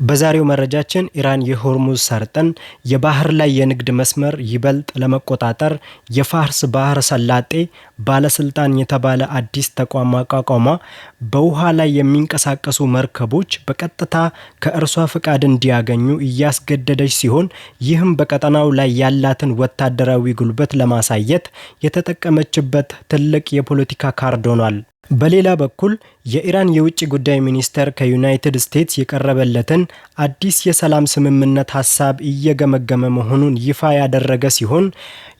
በዛሬው መረጃችን ኢራን የሆርሙዝ ሰርጥን የባህር ላይ የንግድ መስመር ይበልጥ ለመቆጣጠር የፋርስ ባህረ ሰላጤ ባለስልጣን የተባለ አዲስ ተቋም ማቋቋሟ፣ በውሃ ላይ የሚንቀሳቀሱ መርከቦች በቀጥታ ከእርሷ ፍቃድ እንዲያገኙ እያስገደደች ሲሆን፣ ይህም በቀጠናው ላይ ያላትን ወታደራዊ ጉልበት ለማሳየት የተጠቀመችበት ትልቅ የፖለቲካ ካርድ ሆኗል። በሌላ በኩል የኢራን የውጭ ጉዳይ ሚኒስተር ከዩናይትድ ስቴትስ የቀረበለትን አዲስ የሰላም ስምምነት ሀሳብ እየገመገመ መሆኑን ይፋ ያደረገ ሲሆን፣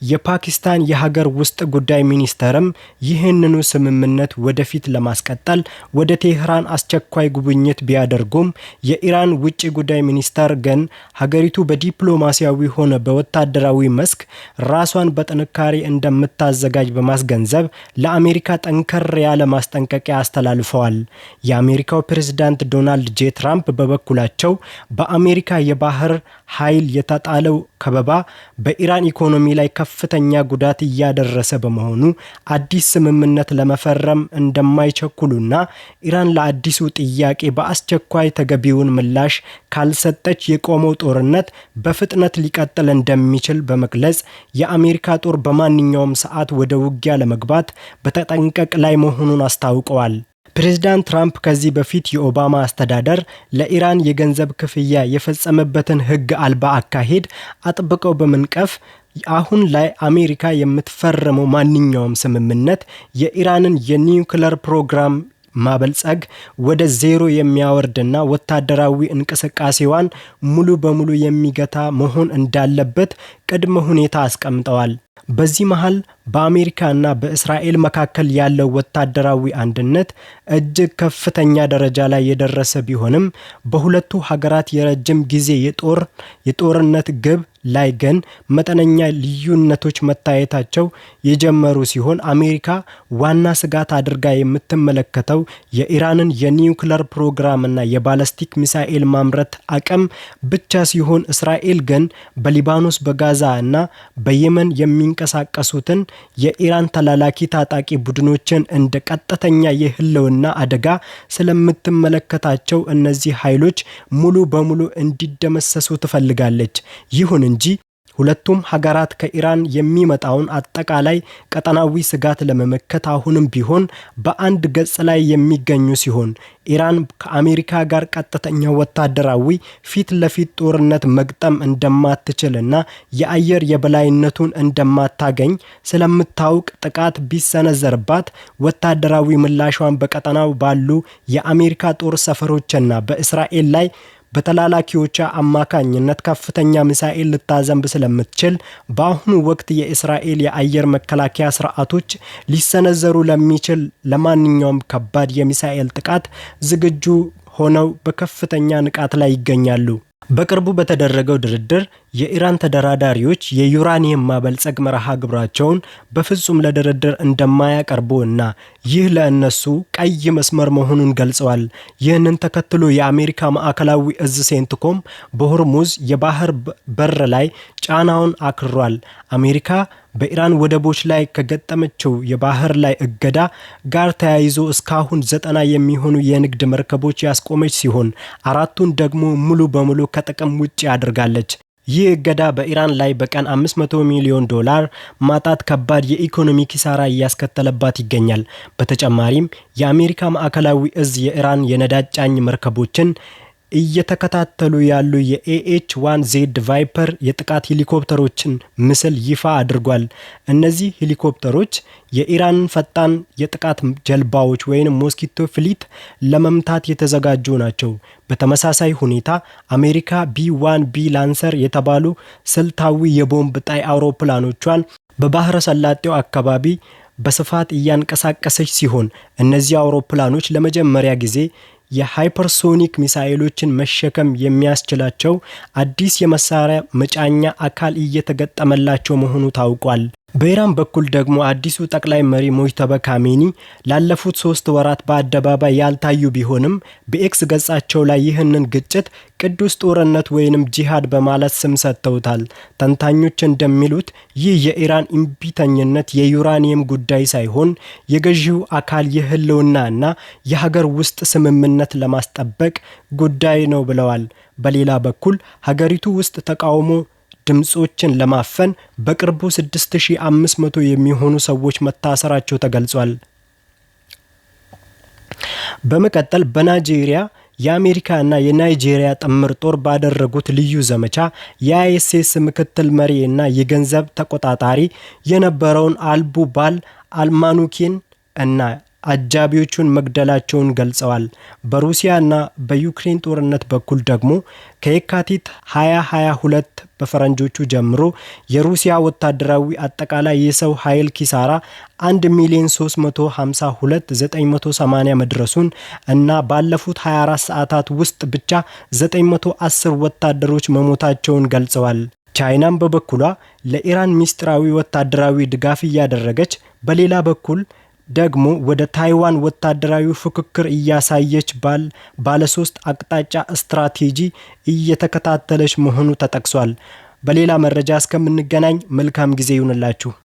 የፓኪስታን የሀገር ውስጥ ጉዳይ ሚኒስተርም ይህንኑ ስምምነት ወደፊት ለማስቀጠል ወደ ቴህራን አስቸኳይ ጉብኝት ቢያደርጉም፣ የኢራን ውጭ ጉዳይ ሚኒስተር ግን ሀገሪቱ በዲፕሎማሲያዊ ሆነ በወታደራዊ መስክ ራሷን በጥንካሬ እንደምታዘጋጅ በማስገንዘብ ለአሜሪካ ጠንከር ያለ ማስጠንቀቂያ አስተላልፈዋል። የአሜሪካው ፕሬዝዳንት ዶናልድ ጄ ትራምፕ በበኩላቸው በአሜሪካ የባህር ኃይል የተጣለው ከበባ በኢራን ኢኮኖሚ ላይ ከፍተኛ ጉዳት እያደረሰ በመሆኑ አዲስ ስምምነት ለመፈረም እንደማይቸኩሉና ኢራን ለአዲሱ ጥያቄ በአስቸኳይ ተገቢውን ምላሽ ካልሰጠች የቆመው ጦርነት በፍጥነት ሊቀጥል እንደሚችል በመግለጽ የአሜሪካ ጦር በማንኛውም ሰዓት ወደ ውጊያ ለመግባት በተጠንቀቅ ላይ መሆኑን አስታውቀዋል። ፕሬዝዳንት ትራምፕ ከዚህ በፊት የኦባማ አስተዳደር ለኢራን የገንዘብ ክፍያ የፈጸመበትን ሕግ አልባ አካሄድ አጥብቀው በመንቀፍ፣ አሁን ላይ አሜሪካ የምትፈርመው ማንኛውም ስምምነት የኢራንን የኒውክለር ፕሮግራም ማበልጸግ ወደ ዜሮ የሚያወርድና ወታደራዊ እንቅስቃሴዋን ሙሉ በሙሉ የሚገታ መሆን እንዳለበት ቅድመ ሁኔታ አስቀምጠዋል። በዚህ መሃል በአሜሪካና በእስራኤል መካከል ያለው ወታደራዊ አንድነት እጅግ ከፍተኛ ደረጃ ላይ የደረሰ ቢሆንም፣ በሁለቱ ሀገራት የረጅም ጊዜ የጦርነት ግብ ላይ ግን መጠነኛ ልዩነቶች መታየታቸው የጀመሩ ሲሆን፣ አሜሪካ ዋና ስጋት አድርጋ የምትመለከተው የኢራንን የኒውክለር ፕሮግራም እና የባለስቲክ ሚሳኤል ማምረት አቅም ብቻ ሲሆን፣ እስራኤል ግን በሊባኖስ፣ በጋዛ እና በየመን የሚንቀሳቀሱትን የኢራን ተላላኪ ታጣቂ ቡድኖችን እንደ ቀጥተኛ የህልውና አደጋ ስለምትመለከታቸው እነዚህ ኃይሎች ሙሉ በሙሉ እንዲደመሰሱ ትፈልጋለች። ይሁን እንጂ ሁለቱም ሀገራት ከኢራን የሚመጣውን አጠቃላይ ቀጠናዊ ስጋት ለመመከት አሁንም ቢሆን በአንድ ገጽ ላይ የሚገኙ ሲሆን፣ ኢራን ከአሜሪካ ጋር ቀጥተኛ ወታደራዊ ፊት ለፊት ጦርነት መግጠም እንደማትችል እና የአየር የበላይነቱን እንደማታገኝ ስለምታውቅ ጥቃት ቢሰነዘርባት ወታደራዊ ምላሿን በቀጠናው ባሉ የአሜሪካ ጦር ሰፈሮችና በእስራኤል ላይ በተላላኪዎቿ አማካኝነት ከፍተኛ ሚሳኤል ልታዘንብ ስለምትችል፣ በአሁኑ ወቅት የእስራኤል የአየር መከላከያ ስርዓቶች ሊሰነዘሩ ለሚችል ለማንኛውም ከባድ የሚሳኤል ጥቃት ዝግጁ ሆነው በከፍተኛ ንቃት ላይ ይገኛሉ። በቅርቡ በተደረገው ድርድር የኢራን ተደራዳሪዎች የዩራኒየም ማበልጸግ መርሃ ግብራቸውን በፍጹም ለድርድር እንደማያቀርቡ እና ይህ ለእነሱ ቀይ መስመር መሆኑን ገልጸዋል። ይህንን ተከትሎ የአሜሪካ ማዕከላዊ እዝ ሴንትኮም በሆርሙዝ የባህር በር ላይ ጫናውን አክሯል። አሜሪካ በኢራን ወደቦች ላይ ከገጠመችው የባህር ላይ እገዳ ጋር ተያይዞ እስካሁን 90 የሚሆኑ የንግድ መርከቦች ያስቆመች ሲሆን፣ አራቱን ደግሞ ሙሉ በሙሉ ከጥቅም ውጭ አድርጋለች። ይህ እገዳ በኢራን ላይ በቀን 500 ሚሊዮን ዶላር ማጣት ከባድ የኢኮኖሚ ኪሳራ እያስከተለባት ይገኛል። በተጨማሪም የአሜሪካ ማዕከላዊ እዝ የኢራን የነዳጅ ጫኝ መርከቦችን እየተከታተሉ ያሉ የ AH-1Z Viper የጥቃት ሄሊኮፕተሮችን ምስል ይፋ አድርጓል። እነዚህ ሄሊኮፕተሮች የኢራንን ፈጣን የጥቃት ጀልባዎች ወይም Mosquito fleet ለመምታት የተዘጋጁ ናቸው። በተመሳሳይ ሁኔታ አሜሪካ B-1B Lancer የተባሉ ስልታዊ የቦምብ ጣይ አውሮፕላኖቿን በባህረ ሰላጤው አካባቢ በስፋት እያንቀሳቀሰች ሲሆን፣ እነዚህ አውሮፕላኖች ለመጀመሪያ ጊዜ የ hypersonic ሚሳኤሎችን መሸከም የሚያስችላቸው አዲስ የመሳሪያ መጫኛ አካል እየተገጠመላቸው መሆኑ ታውቋል። በኢራን በኩል ደግሞ አዲሱ ጠቅላይ መሪ ሞጅተባ ካሜኒ ላለፉት 3 ወራት በአደባባይ ያልታዩ ቢሆንም፣ በኤክስ ገጻቸው ላይ ይህንን ግጭት ቅዱስ ጦርነት ወይንም ጂሃድ በማለት ስም ሰጥተውታል። ተንታኞች እንደሚሉት ይህ የኢራን እምቢተኝነት የዩራኒየም ጉዳይ ሳይሆን የገዢው አካል የህልውና እና የሀገር ውስጥ ስምምነት ለማስጠበቅ ጉዳይ ነው ብለዋል። በሌላ በኩል ሀገሪቱ ውስጥ ተቃውሞ ድምፆችን ለማፈን በቅርቡ 6500 የሚሆኑ ሰዎች መታሰራቸው ተገልጿል። በመቀጠል በናይጄሪያ የአሜሪካ እና የናይጄሪያ ጥምር ጦር ባደረጉት ልዩ ዘመቻ የአይኤስኤስ ምክትል መሪ እና የገንዘብ ተቆጣጣሪ የነበረውን አልቡ ባል አልማኑኪን እና አጃቢዎቹን መግደላቸውን ገልጸዋል። በሩሲያና በዩክሬን ጦርነት በኩል ደግሞ ከየካቲት 2022 በፈረንጆቹ ጀምሮ የሩሲያ ወታደራዊ አጠቃላይ የሰው ኃይል ኪሳራ 1 ሚሊዮን 352,980 መድረሱን እና ባለፉት 24 ሰዓታት ውስጥ ብቻ 910 ወታደሮች መሞታቸውን ገልጸዋል። ቻይናም በበኩሏ ለኢራን ሚስጥራዊ ወታደራዊ ድጋፍ እያደረገች፣ በሌላ በኩል ደግሞ ወደ ታይዋን ወታደራዊ ፉክክር እያሳየች ባለሶስት አቅጣጫ ስትራቴጂ እየተከታተለች መሆኑ ተጠቅሷል። በሌላ መረጃ እስከምንገናኝ መልካም ጊዜ ይሁንላችሁ።